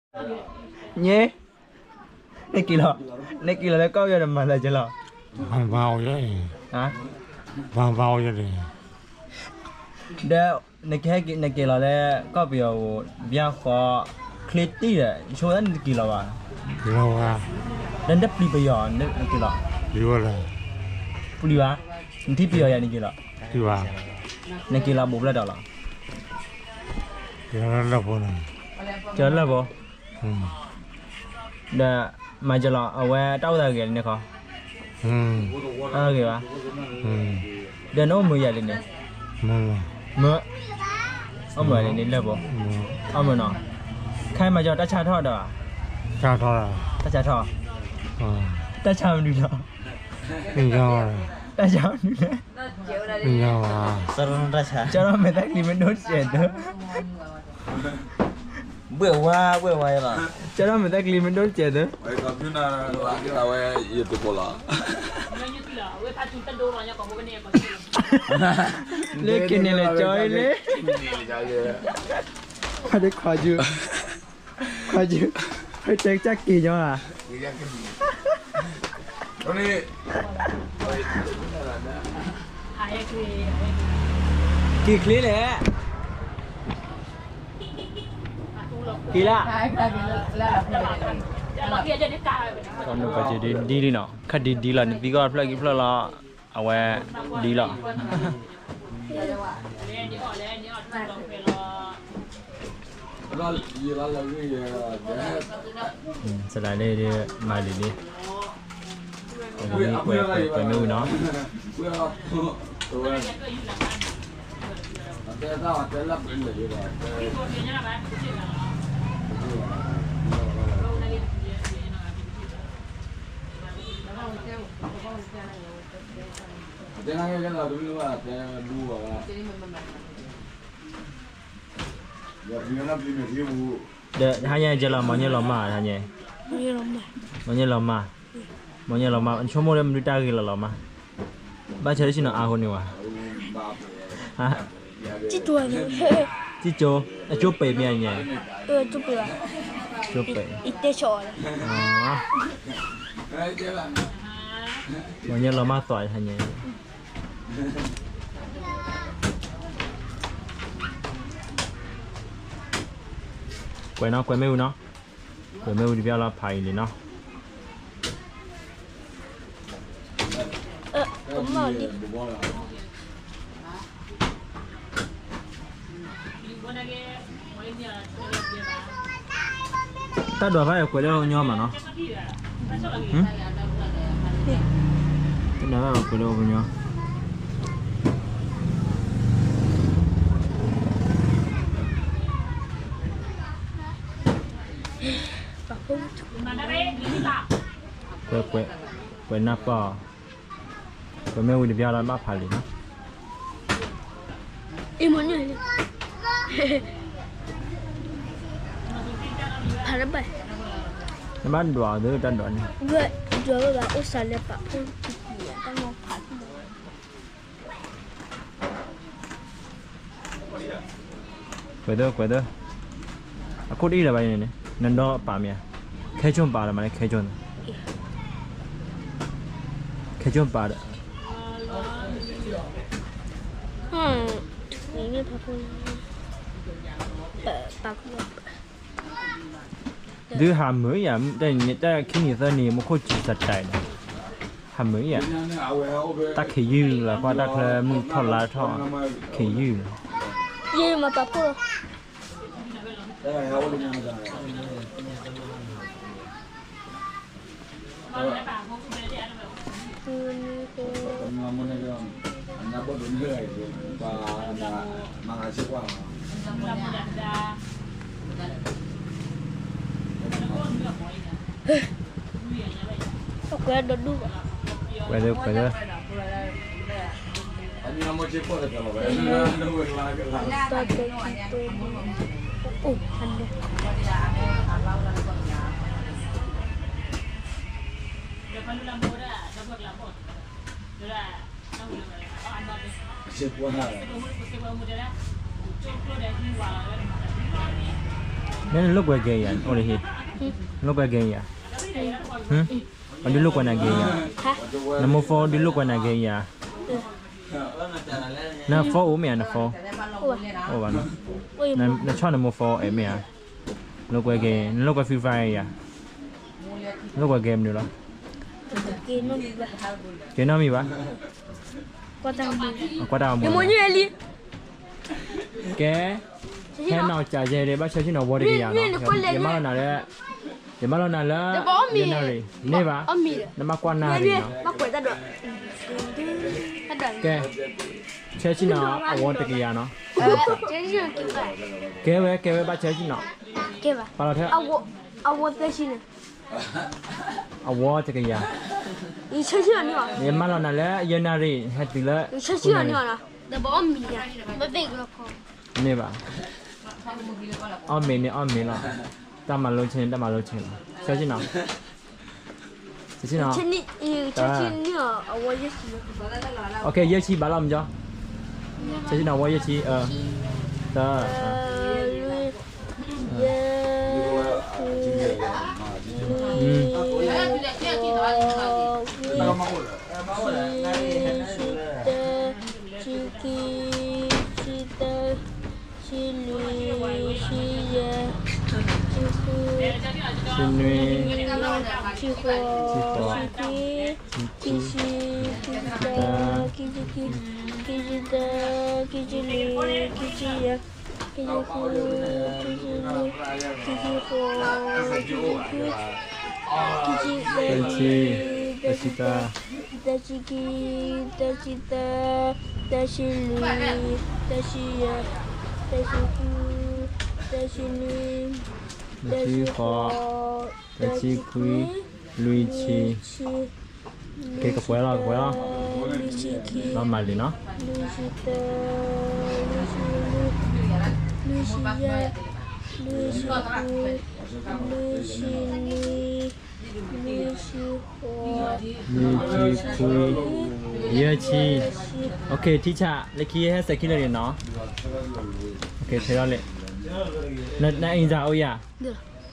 ညဲ, နက့ၤလီၤ, နက့ၤလီၤလၢကီၢ်ပယီၤဒီးမၤသးကလီၤ, ဘၣ်ဘၣ်အိၣ်ယဲ, ဘၣ်ဘၣ်အိၣ်ယဲ, ဒီးနကဟဲက့ၤ နက့ၤလီၤလၢကီၢ်ပယီၤဧိၤ ဘၣ်ဃီ ချ့တံၢ်ဒီး ဆိဝဲဒၣ်နတက့ၤလီၤဘၣ်, လီၤဘၣ်, ဒီးနတပျံၤပယီၤ နက့ၤလီၤ, ပျံၤဘၣ်, နထံၣ်ပယီၤယၤနက့ၤလီၤ, နက့ၤလီၤဘူးဖျၢၣ်ဒီးလီၤ, ကလၢၢ်ဖိ, ကလၢၢ်ဖိ, ဒီးမၤကလီၤ အဝဲတၢ်အိၣ်သးဂ့ၤလံန့ၣ်ခီ, တၢ်ဂ့ၤဘၣ်, ဒီးနအိၣ်မုာ်ယၤလံန့ၣ်, မုာ်, အိၣ်မုာ်လံန့ၣ်လၢၢ်ဖိ, အိၣ်မုာ်နီၤ, ခဲမၤကလီၤတၢ်ဆါထီၣ်ဒီး, တၢ်ဆါထီၣ်, တၢ်ဆါမနုၤလီၤ, တၢ်ဆါမနုၤလဲၣ်, ကၠီထီၣ်မဲာ်သၣ်ချံမ့ၢ်ဒိၣ်စဲးတၢ် ဘှဲၣ်ဝါ ဘှဲၣ်ဝါလီၤ, ကၠီထီၣ်မဲာ်သၣ်ချံမ့ၢ်ဒိၣ်စဲးတၢ်, ဝဲ, လၢက့ၤန့ၣ်လၢ ကၠီအံၤလံ, ခွါယု, ခွါယု, တဲကစၢ်က့ၤညီဧါ, က့ၤချ့လဲၣ် က့ၤလၢ, ဒ်လံနီၤ, ခဒ်ဒ်လီၤ နသံကွၢ်ဖျၢၣ်က့ၤဖျၢၣ်လီၤ, အဝဲ, ဒ်လီၤ, စလၢလၢ, မၤလံလံ, ကွဲမ့ၢ်ဝံၤနီၤ ဒီးဟါညါကဲလီၤ မီၤညဲလီၤမၢ်ဟါညါ, မီၤညဲလီၤမၢ်, မီၤညဲလီၤမၢ် နဆိကမိၣ်လၢမနုၤတၢ်ဂ့ၤလီၤလီၤမၢ်, ဘၣ်ဆၢလၢဆ့ၣ်နီၤအါဃိန့ၣ်ဝဲ, ကၠိ, အကၠိပှ့ၤမ့ၢ်ညါ, ကၠိပှ့ၤ, မီၤညဲလီၤမၢ်သွးဟါညါ ကွဲးနီၤ ကွဲးမ့ၢ်ဝံၤနီၤ, ကွဲးမ့ၢ်ဝံၤတဘျီလီၤဖးအံၤလံနီၤ, ကမၣ်လံ တၢ်ဒွးဘၣ်အံၤကွဲးလၢပှၤကညီမးနီၤ, တၢ်ဒွးဘၣ်အံၤကွဲးလၢပှၤကညီ, ကွဲး, ကွဲး, ကွဲးနၢ်ပၢၢ်အီၤ, ကွဲးမ့ၢ်ဝံၤတဘျီလီၤ ဘၣ်ဖးလံနီၤ, အ့ၣ်မ့ၢ်န့ၣ်, ဖးတဘၣ်, နဘၣ်ဒွးအီၤသ့တၢ်ဒွးန့ၣ်, ဒွးဝဲဘၣ်အိၣ်စးလၢပာ်ဖှိၣ်တပူၤ တၢ်မၤဖး ကွဲးသၢ ကွဲးသၢ, အခိၣ်တအံၣ်လၢၤဘၣ်န့ၣ်, နဒီပာ်မ့ၢ်ဧါ, ခဲကၠိပာ်လၢၤမးန့ၣ် ခဲကၠိ, ခဲကၠိပာ်ဒီး ဒုးဟးမုာ်ယၤ, တၢ်ခံနံၤသၢနံၤ မူခိၣ်စူၤစတဲးန့ၣ်, ဟးမုာ်ယၤ, တၢ်ခံးယုၢ်လီၤ ကွၢ်တၢ်ချၢမုၢ်ထီၣ်လါထီၣ်, ခံးယုၢ်လီၤ, ယမၤပာ်ဖှိၣ်လီၤ. ကွဲးဒီးဒူၣ်, ကွဲးဒီး, ကွဲးဒီး, တၢ်တၢ်တၢ်တၢ်, အိၣ်ဖးဒိၣ်. အစ့ပှၢ် နလိာ်ကွဲဂဲၤယၤ, အိၣ်လၢဟံၣ်, လိာ်ကွဲဂဲၤယၤ, အဒုးလိာ်ကွဲနၤဂဲၤယၤ, နမိၢ်ဖိဒုးလိာ်ကွဲနၤဂဲၤယၤ, နဖိအိၣ်မ့ၢ်ဧါ, နဖိ, အိၣ်ဘၣ်နီၤ, နဆီၣ်နမိၢ်ဖိအဲၣ်မ့ၢ်ဧါ, လိာ်ကွဲဂဲၤ, နလိာ်ကွဲ Free Fire ယၤ, လိာ်ကွဲဂဲၤမနုၤလီၤ, ကဲနီတမံၤဘၣ်, ကွၢ်တၢ်ဂီၤမူလံ, ကဲ, ဟဲနီၤကၠးယဲဒၣ် ဘၣ်ဆၢဆ့ၣ်နီၤဝီတကယၤနီၤ, ယမၢလီၤနၤလၢ, ယမၢလီၤနၤလၢ, ယနၣ်ရံၣ်, န့ၢ်ဘၣ်, နဘၣ်ကွၢ်နၣ်ရံၣ်နီၤ, ကဲ, ဆၢဆ့ၣ်နီၤအဝီတကယၤနီၤ, ကဲဝဲ ကဲဝဲ ဘၣ်ဆၢဆ့ၣ်နီၤ, ပာ်လီၤထဲ အဝီတကယၤ, ယမၢလီၤနၤလၢယနၣ်ရံၣ် ဟဲတုၤလၢ, န့ၢ်ဘၣ်, အီၣ်မ့ၤန့ၣ်အီၣ်မ့ၤလီၤ, တၢ်မၤလိဆ့န့ၣ် တၢ်မၤလိဆ့လီၤ, ဆၢဆ့ၣ်နီၤ, ဆၢဆ့ၣ်နီၤ, ယဲၢ်ဆံဘၣ်လီၤမး, ဆၢဆ့ၣ်နီၤဝီယဲၢ်ဆံ, တၢ် ယဲၢ်, ဃိး, ဆံ, ဆံတၢ, ဆံခံ, ဆံသၢ, ဆံလွံၢ်, ဆံယဲၢ်, ဆံဃု, ဆံနွံ, ဆံဃိး, ဆံခွံ, ခံဆံ, ခံဆံတၢ, ခံဆံခံ, ခံဆံသၢ, ခံဆံလွံၢ်, ခံဆံယဲၢ်, ခံဆံဃု, ခံဆံနွံ, ခံဆံဃိး, ခံဆံခွံ, ခံဆံသၢ, သၢဆံတၢ, သၢဆံခံ, သၢဆံသၢ, သၢဆံလွံၢ်, သၢဆံယဲၢ်, သၢဆံဃု, သၢဆံနွံ, သၢဆံဃိး, သၢဆံခွံ, လွံၢ်ဆံ, ကပှဲၤလီၤ ကပှဲၤလီၤ, လွံၢ်ဆံခံ, လီၤမၤလံနီၤ, လွံၢ်ဆံသၢ, လွံၢ်ဆံလွံၢ်, လွံၢ်ဆံယဲၢ်, လွံၢ်ဆံဃု, လွံၢ်ဆံနွံ, လွံၢ်ဆံခွံ, ယဲၢ်ဆံ, ထံဆး, လၢခံဟဲစဲးခံလၢာ်န့ၣ်နီၤ, ထဲလီၤလံ, နအ့ၣ်စၢ်အိၣ်ယၤ,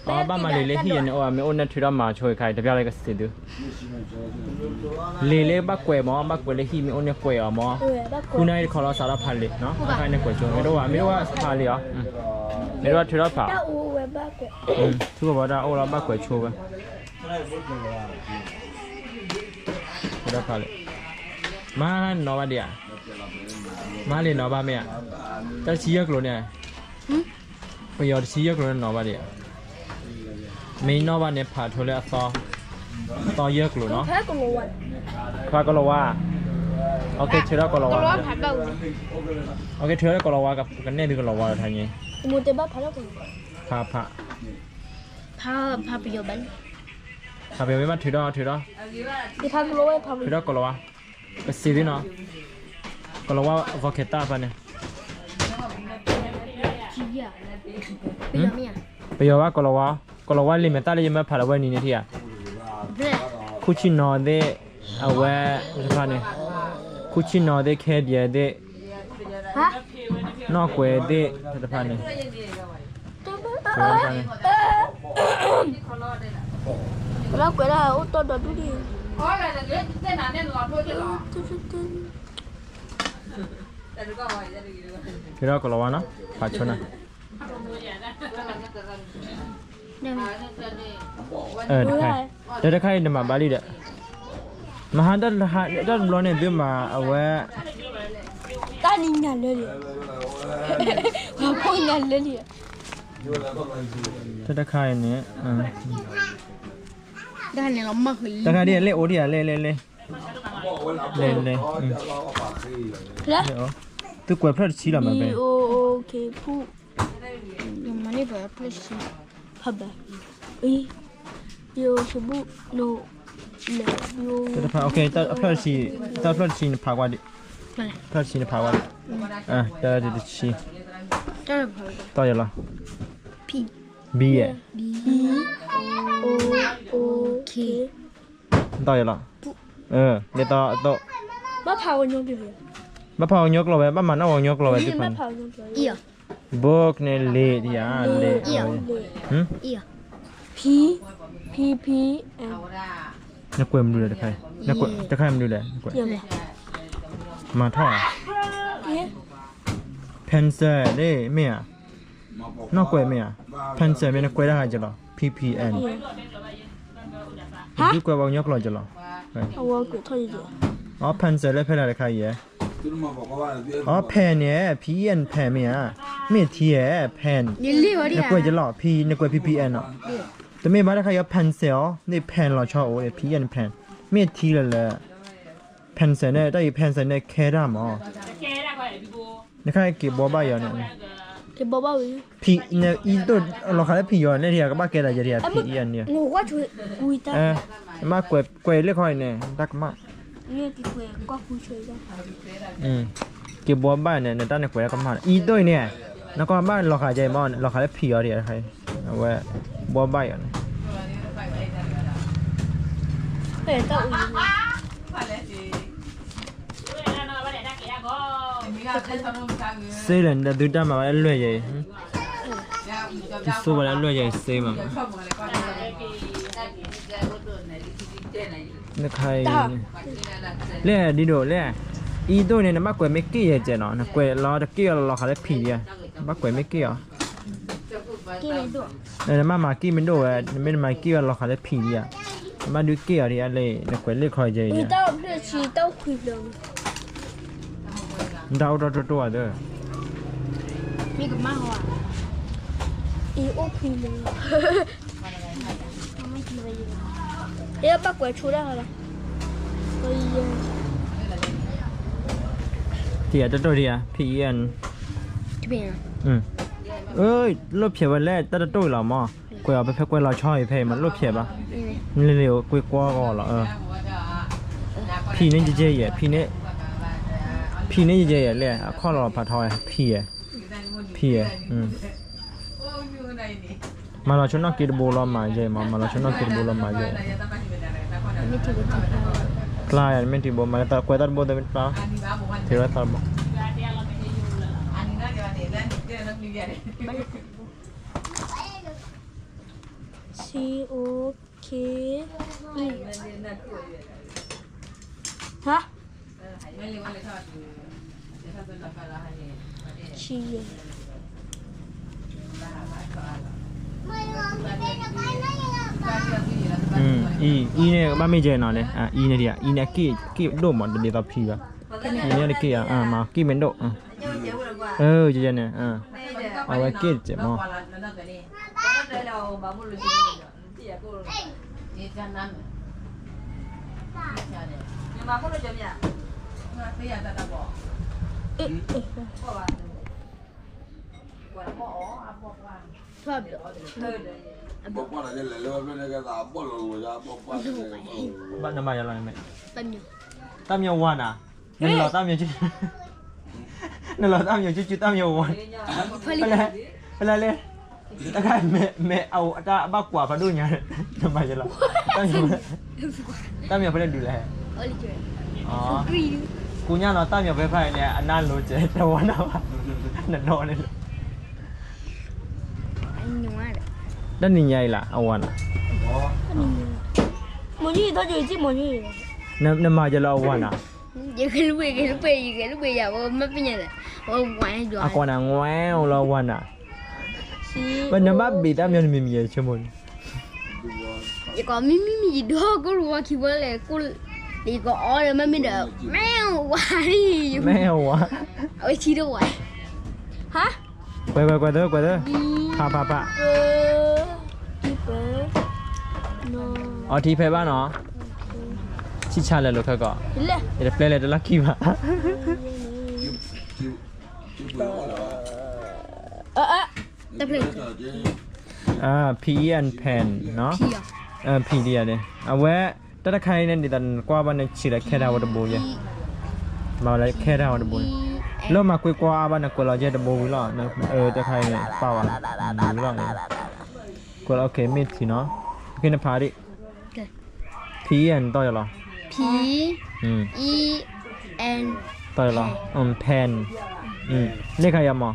အဘၣ်မၤလံာ်လၢဟံၣ်ယၤန့ၣ် အိၣ်မ့ၢ်အိၣ်န့ၣ်ထုးထီၣ်မၤဆိခါ တပျၢ်လၢကစံးသု လံာ်လၢဘၣ်ကွဲးမး ဘၣ်ကွဲးလၢဟံၣ်မ့ၢ်အိၣ်န့ၣ်ကွဲးအီၤမး, ဃုနၢ်အံၤတခီလီၤစးထီၣ်ဖးလံာ်နီၤ, အခါန့ၣ်ကွဲးဆိ မ့ၢ်တအိၣ်ဘၣ် မ့ၢ်တအိၣ်ဘၣ်ဖးလံာ်အီၤ, မ့ၢ်တအိၣ်ဘၣ်ထုးထီၣ်ဖး, ထုကဖၣ်တၢ်အိၣ်လီၤဘၣ်ကွဲးဆိဝဲ, ထုးထီၣ်ဖးလံာ်, မၤနီၤဘၣ်ဒံးဧါ, မၤလံာ်နီၤဘၣ်မ့ၢ်ဧါ, တၢ်တဆံယဲၢ်ကျိၤန့ၣ် ပယီၤတဆံယဲၢ်ကျိၤန့ၣ်နီၤဘၣ်ဒံးဧါ, မ့ၢ်နီၣ်ဘၣ်န့ၣ်ဖးထိလၢအသီ, အသီယဲၢ်ကျိၤနီၤ, ဖးကလီၤဝါ, အကထုးထီၣ်ကလီၤဝါ, အကထုးထီၣ်ကလီၤဝါ ကနဲၣ်သုကလီၤဝါဒီးထါညါ, ဖးဖး, ဖးပယီၤဘၣ်, ဖးပယီၤမ့ၢ်ဘၣ်ထုးထီၣ် ထုးထီၣ်, ထုးထီၣ်ကလီၤဝါ, ကစံးသုနီၤ, ကလီၤဝါ vocabulary န့ၣ် ပယီၤဘၣ်ကလီၤဝါ, ကလီၤဝါလံာ်မဲာ်သၣ်လၢယမၢဖးလီၤဝဲနံၤန့ၣ်ထံၣ်ဧါ, ခူၣ်ဆံၣ်နီၤသ့ၣ်, အဝဲတဖၣ်န့ၣ်, ခူၣ်ဆံၣ်နီၤသ့ၣ် ခဲဒျဲးသ့ၣ်, နီၣ်ကွဲးသ့ၣ်တဖၣ်န့ၣ်, လီၤကွဲးဒၣ်အိၣ်တီဒီးဒူၣ်ဒံး, ထုးထီၣ်ကလီၤဝါနီၤ, ဖးဆိနီၤ တၢ်တခါအံၤနမၤဘၣ်လံဒီး, မဟါတၢ်တဘျီန့ၣ် သုမၤအဝဲ, တၢ်နံၤညါလၢလံ, ပှၤဖိညါလၢလံ, တၢ်တခါအံၤန့ၣ်, တၢ်တခါဒ်လဲၣ်အိၣ်ဒံးဧါ, လဲၣ်လဲၣ်လဲၣ်, လဲၣ်လဲၣ်, သုကွဲးဖျၢၣ်တဆံလီၤမး, ဖဲ ဖဲ, တဖၣ်, တၢ်ဖျၢၣ်တဆံ, တၢ်ဖျၢၣ်တဆံနဖးကွၢ်ဒံး, ဖျၢၣ်တဆံနဖးကွၢ်ဒံး, တၢ်တဆံ, တီၢ်ယၤလီၤ, ဘံယဲၢ်, တီၢ်ယၤလီၤ, လၢတီၢ်အသိး, ဘၣ်ဖးကညီကျိာ်ဝဲ, ဘၣ်မၤနီၣ်ကညီကျိာ်ဝဲ, သုဖးန့ၣ် book န့ၣ် လ့ၣ်ဒံးဧါ, လ့ၣ်, ဖံ, ဖံ, ဖံ, နကွဲးမနုၤလဲၣ်တခါ, တခါမနုၤလဲၣ်, မၤထီၣ်, pencil လ့ၣ် မ့ၢ်ဧါ, နီၢ်ကွဲးမ့ၢ်ဧါ, pencil မ့ၢ်နကွဲးတၢ်ဟးကလီၤ, P P N ဒုကွဲးဝဲကညီကျိာ်ကလီၤ, အီ pencil လၢဖဲဒၣ်တခါအံၤ, အီ pen န့ၣ် P E N pen မ့ၢ်ဧါ, မ့ၢ်ထံဧါ, pen, နကွဲးကလီၤ, P နကွဲး P P N နီၤ, တမ့ၢ်ဘၣ်တခါအံၤ pencil အီၤ န့ၣ် pen လီၤဆီအိၣ် P E N pen, မ့ၢ်ထံလၢလၢ pencil န့ၣ် တၢ်အံၤ pencil န့ၣ် ခဲတၢ်မး, နခါက့ၤဘှီဘၣ်ယီၤန့ၣ်, ဖံ, အံၤဒိၣ်လီၤဃာ်လၢဖံယီၤန့ၣ် ကဘၣ်ကဲဒၣ်ယဲဒၣ် P E N န့ၣ်, မ့ၢ်ကွဲးလၢခီအံၤန့ၣ် တၢ်ကမၣ်, က့ၤဘှီဘၣ်န့ၣ် နတၢ်န့ၣ်ကွဲးတၢ်ကမၣ်, အံၤဒိၣ်အံၤန့ၣ်, နကဘၣ်လီၤဃာ်ယဲမး လီၤဃာ်လၢဖံယီၤဒၣ်, အဝဲ, ဘှီဘၣ်ယီၤန့ၣ် စ့လဲၣ် နသုတၢ်မၤဝဲလၢလွဲၢ်ယဲအံၤ, တံၤစိဝဲလၢလွဲၢ်ယဲအံၤစ့မး, နခါအံၤ, လဲၣ်ဒ်ဒိၣ်လဲၣ်, အံၤဒိၣ်န့ၣ် နဘၣ်ကွဲးမ့ၢ်က့ၣ်ယဲကဲနီၤ, နကွဲးလီၤတက့ၣ်အီၤလီၤဃာ်လၢဖံးယဲ, နဘၣ်ကွဲးမ့ၢ်က့ၣ်အီၤ နမ့ၢ်မၤက့ၣ်မ့ၢ်ဒိၣ်ဝဲ, နမ့ၢ်မၤက့ၣ်ဝဲလီၤဃာ်လၢဖံးလံဧါ, နဘၣ်ဒုးက့ၣ်အီၤဒ်အလဲၣ်, နကွဲးလ့ၣ်ခီယဲအံၤ, နတၢ်အိၣ်ထီၣ်တိၢ်တိၢ်ဧါသၢ, မ့ၢ်ကမၣ်ဟီဧါ, အံၤအိၣ်ဖံးလၢ ဘၣ်ကွဲးဆိဒၣ်လီၤ, တံၤအတတိၢ်ဒံးဧါ, P E N, လိၣ်ဖျဲးဝဲလဲၣ် တၢ်တတိၢ်အံၤလီၤမး, ကွဲးအီၤဖဲဖဲကွဲးလီၤဆီအံၤဖဲအံၤမး လိၣ်ဖျဲးဘၣ်, နလ့လ့ၣ်ကွ့ကွီဂီၤလီၤ, ဖံးန့ၣ်ယဲယဲယဲ, ဖံးန့ၣ်ယဲယဲယဲလဲၣ် အခီၣ်လီၤဖးထီ, ဖံးယဲ, ဖံးယဲ မၤလီၤဆိနီၣ်က့တဘိလီၤမၤယဲမး, မၤလီၤဆိနီၣ်က့တဘိလီၤမၤယဲ, ဖျါယၤ မ့ၢ်ထံဘိမၤလၢကွဲးတၢ်တဘိသ့မ့ၢ်တဖျါ, ထံၣ်ဝဲသးတဘိ, ဆံအိၣ် ခ့, အံၤ, ဟါ, ဆံယဲၢ်, အံၤန့ၣ် ဘၣ်မ့ၢ်ယဲနီၤန့ၣ်, အံၤန့ၣ်ဒံး, အံၤန့ၣ်အက့ၣ်ဒိၣ်မး တဒ်သိးဖံးဘၣ်, အံၤန့ၣ်တက့ၣ်ဧါ, မၤက့ၣ်မ့ၢ်ဒိၣ်, ယဲန့ၣ်, အဝဲက့ၣ်တစဲးမး ဘၣ်နမၤယၤလီၤန့ၣ်, တၢ်မၠိဝါနၤ, နလီၤတၢ်မၠိ, နလီၤတၢ်မၠိ ကၠူကၠူတၢ်မၠိဝါ, ဖဲလဲၣ်, ဖဲလဲၣ်လဲၣ်, တခါမဲာ်အတၢ်ဘၣ်ကွၢ်ဖးဒိၣ်ညါ, နမၤယၤလီၤ, တၢ်မၠိဖဲလဲၣ်ဒုးလဲၣ်, ကူညါနီၤ တၢ်မၠိဖဲဖဲအံၤန့ၣ် အနၢ်လိၤကဲ တဝါနၢ်ဘၣ်, နနီၣ်န့ၣ်လီၤ တၢ်နံၤညါအံၤလၢအဝၤနၤ, မ့ၢ်နမၤယလၢအဝၤနၤ, ယကလုၢ်ဘ့ၣ် ယကလုၢ်ဘ့ၣ် ယကလုၢ်ဘ့ၣ်ယၤ ဝဲမ့ၢ်ပညါလဲၣ်, ဝဲဝၤယွၤ, အကွၢ်နၤငွဲအိၣ်လၢအဝၤနၤ, ဝဲနဘၣ်ဘ့ၣ်တၢ်မၠိနမံၤမံၤယဆိကမိၣ်န့ၣ် ယကိးမံမံမံ ယဒိကိရိဝါခံဝဲလဲၣ်, ယကအီဒီးမ့မ့ၢ်ဒီး မ့ၢ်ဝါ, မ့ၢ်ဝါ, အဝဲထံတဝဲ, ဟါ, ကွဲးကွဲးကွဲးသၢကွဲးသၢ, ဖးဖးဖး, အီထံဖဲဘၣ်နီၤ, ဆံၣ်ဆါလဲၤလိာ်ခဲကီး, ယတပျဲလဲၤတလီၢ်ခံဘၣ် P E N pen နီၤ, P ဒ်ယၤန့ၣ် အဝဲ တၢ်တခါအံၤန့ၣ် ဒ်သိးနကွၢ်ဘၣ်န့ၣ် ဆံးလၢခဲတၢ်ဝဲတဘိယဲ, မၤဝဲလၢခဲတၢ်ဝဲတဘိ, လၢမၤကွ့ကွီအါဘၣ်န့ၣ် ကွဲးလီၤယဲတဘိဝံၤလီၤ, တၢ်တခါအံၤန့ၣ် ပာ်ဝဲလီၤ, ကွဲးလီၤ OK မ့ၢ်ထံနီၤ, OK နဖးဒံး P E N တီၢ်ယလီၤ, P E N တီၢ်ယလီၤ, pen, လ့ၣ်ခါယၤမး,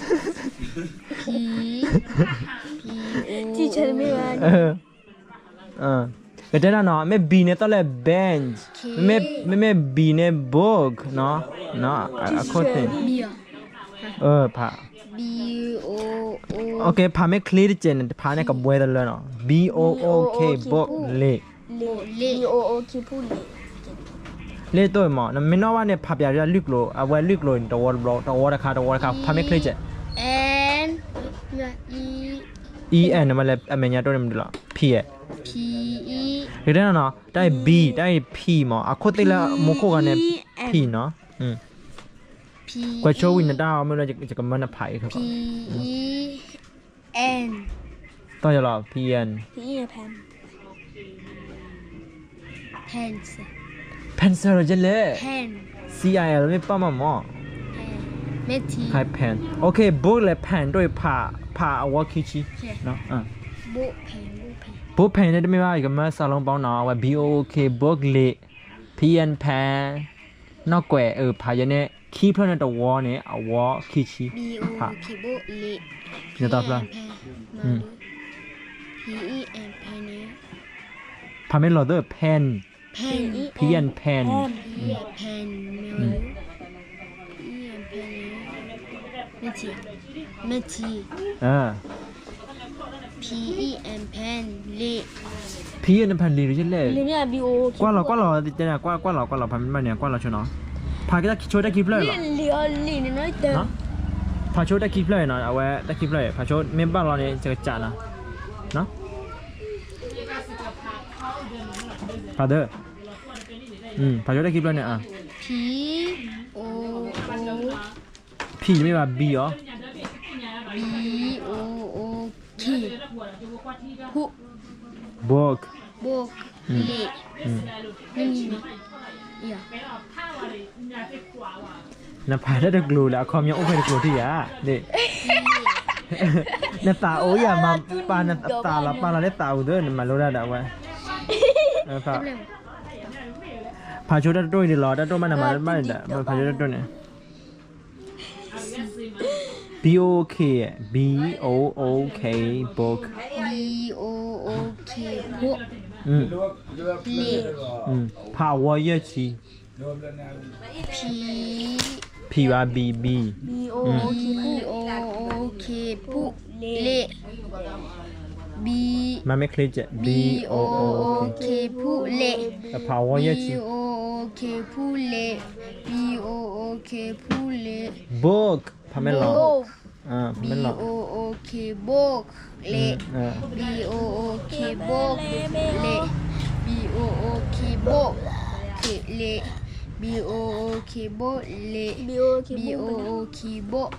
P, P, O, ကတဲနၤနီၤ, မ့ၢ် B န့ၣ် သီၣ်လဲၣ် bench, မ့မ့ၢ် B န့ၣ် book နီၤ, အခိၣ်သ့ၣ်, ဖး, ဖးမ့ၢ်ချ့တစဲးန့ၣ် တဖးန့ၣ်ကဘှဲတလၢနီၤ, B O O K, book, လ့ၣ် လ့ၣ်တိၣ်မး, မ့ၢ်နီၣ်ဘၣ်န့ၣ် ဖးပၠးဒ်လွံၢ်ကျိၤ, အဝဲလွံၢ်ကျိၤန့ၣ် တဝီတဘျီ, တဝီတခါ, တဝီတခါ, ဖးမ့ၢ်ချ့စဲး, အ E N မ့ၢ်လဲၣ်, အမဲာ်ညါတိၣ်န့ၣ်မနုၤလီၤ, P, P, ကတဲနၤနီၤ, တၢ်အံၤ B, တၢ်အံၤ P မး, အခိၣ်သ့ၣ်လၢမူခိၣ်ဂီၤန့ၣ် P နီၤ, ကွဲးဆိဝံၤနတၢ်အီၤမ့ၢ်လၢယကမၢနဖးအံၤ, P, N, သီၣ်ယလီၤ, P N, pencil ယလဲၣ်, C I L မ့ၢ်ပၢ်မးမး, pen, okay, book လဲၣ် pen တိၣ်အံၤ ဖးအဝီခံဆံ, book pen န့ၣ်တမ့ၢ်ဘၣ်, ယကမၢစးလီၤပီနီၤ, အဝဲ B O O K, book လ့ၣ်, P N pen, နီၣ်ကွဲးအဖးယဲန့ၣ် ခံဖျၢၣ်န့ၣ်တဝီန့ၣ် အဝီခံဆံ, ဖး, နသီဖျၢၣ်, P E N pen, ဖးမ့ၢ်လီၤသၢ pen, P N pen, pen, pen, မ့ၢ်ထံ, P E N pen လ့ၣ်, P E N pen လ့ၣ် ယလဲၣ်, ကွၢ်လီၤ ကွၢ်လီၤ တဲနၤ ကွၢ်လီၤ ကွၢ်လီၤ ဖးမ့ၢ်ဘၣ်န့ၣ် ကွၢ်လီၤဆိနီၤ, ဖးက့ၤဆိတၢ်ခံဖျၢၣ်လီၤ, ဖးဆိတၢ်ခံဖျၢၣ်နီၤ, အဝဲတၢ်ခံဖျၢၣ် ဖးဆိမ့ၢ်ဘၣ်လီၤန့ၣ် ယကစးနၤ, ဖးသၢ, ဖးဆိတၢ်ခံဖျၢၣ်န့ၣ်, P O O, P မ့ၢ်ဘၣ် B အီၤ, B O O K, book, book, လ့ၣ်, နဖးတၢ်တကျိၤလၢအခီပညီအိၣ်ဖဲတကျိၤထံၣ်ဧါ, နသးအိၣ်ယၤမး, ပာ်နသးလီၤ ပာ်လီၤလၢသးအိၣ်သၢ နမၤလိတၢ်ဒီးအဝဲ, ဖးဆိတၢ်တတိၢ်အံၤန့ၣ်လီၤ, တၢ်တိၢ်မးနမၤတဘၣ်န့ၣ်ဒီး ဖးဆိတၢ်တတိၢ်န့ၣ်, B O O K, B O O K, book, B O O K, book, လ့ၣ်, ဖးအဝီယဲၢ်ဆံ, P, P ဘၣ် B, B, B O O K, book, လ့ၣ်, B, မ့ၢ်ချ့စဲး, B O O K, book, လ့ၣ်, ဖးအဝီယဲၢ်ဆံ, B O O K, book, လ့ၣ်, B O O K, book, လ့ၣ်, book, ဖးမ့ၢ်လီၤ, B O O K, book, လ့ၣ်, B O O K, book, လ့ၣ်, B O O K, book, လ့ၣ်, B O O K, book, လ့ၣ်, B O O K, book,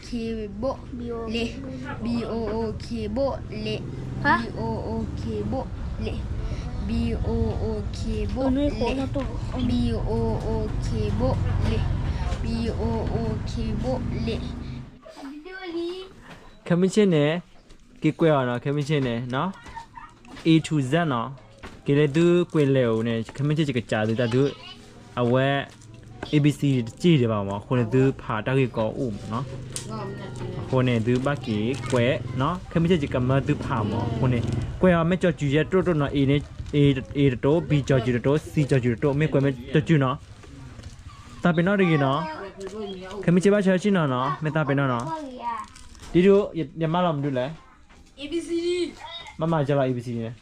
K, book, လ့ၣ်, B O O K, book, လ့ၣ်, B O O K, book, လ့ၣ်, B O O K, book, လ့ၣ်, B O O K, book, လ့ၣ်, B O O K, book, လ့ၣ်. ခဲမုၢ်ဆ့ၣ်န့ၣ် က့ၤကွဲးအီၤနီၤ, ခဲမုၢ်ဆ့ၣ်န့ၣ် A to Z နီၤ, က့ၤလၢသုကွဲးလဲၤအိၣ်န့ၣ် ခဲမုၢ်ဆ့ၣ်ယကစးသုတၢ်သု, အဝဲ A B C တစ့ၢ်ဒံးဘၣ်မး, အဃိန့ၣ်သုဖးတၢ်ဂ့ၢ်ကီအိၣ်မးနီၤ, အဃိန့ၣ်သုဘၣ်က့ၤကွဲးနီၤ, ခဲမုၢ်ဆ့ၣ်ယကမၢသုဖးမး, အဃိန့ၣ် ကွဲးအီၤ မ့ၢ်ကၠီၤစုၤယဲၢ်တတိၢ်တတိၢ်နီၤ, A န့ၣ် A တတိၢ်, B ကၠီၤစုၤတတိၢ်, C ကၠီၤစုၤတတိၢ်, မ့ၢ်ကွဲးမ့ၢ်ကၠီၤစုၤနီၤ သးပ့ၤနီၣ်တဂ့ၤနီၤ, ခဲမုၢ်ဆ့ၣ်ဘၣ်ဆၢဆ့ၣ်နီၤနီၤ, မ့ၢ်သးပ့ၤနီၣ်နီၤ, ဒ်ဒုး ယမၢလီၤမနုၤလဲၣ်, ဘၣ်မၤကလီၤ A B C D န့ၣ်,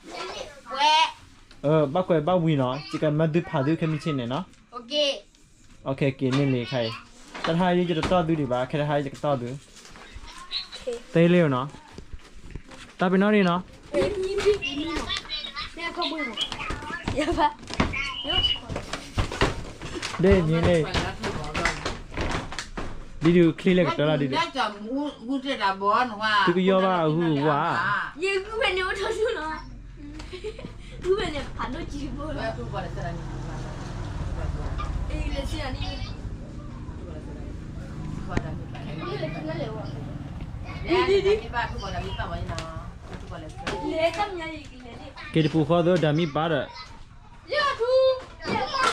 ဘၣ်ကွဲးဘၣ်ဝံၤနီၤ, ယကမၢသုဖးသုခဲမုၢ်ဆ့ၣ်န့ၣ်နီၤ, က့ၤန့ၣ်လံခါအံၤ, တၢ်တဟါအံၤယတတီၢ်သုဒံးဘၣ်, ခဲတဟါအံၤယကတီၢ်သု, သ့လံနီၤ, သးပ့ၤနီၣ်ဒံးနီၤ ဒ်န့ၣ်န့ၣ်, ဒ်ဒုးချ့လဲၣ်ကတၢၢ်လီၤဒ်ဒုး, သုကယီၢ်ဘၣ်အဂုၤအဂၤ, ယဂုၤဖဲန့ၣ်အိၣ်ထီၣ်ဆူနီၤ, ဂုၤဖဲန့ၣ်ဖးဒိၣ်ကံဘိလီၤ, က့ၤတပူၤဃီသိးဒၣ်မ့ၢ်ဘၣ်ဒီး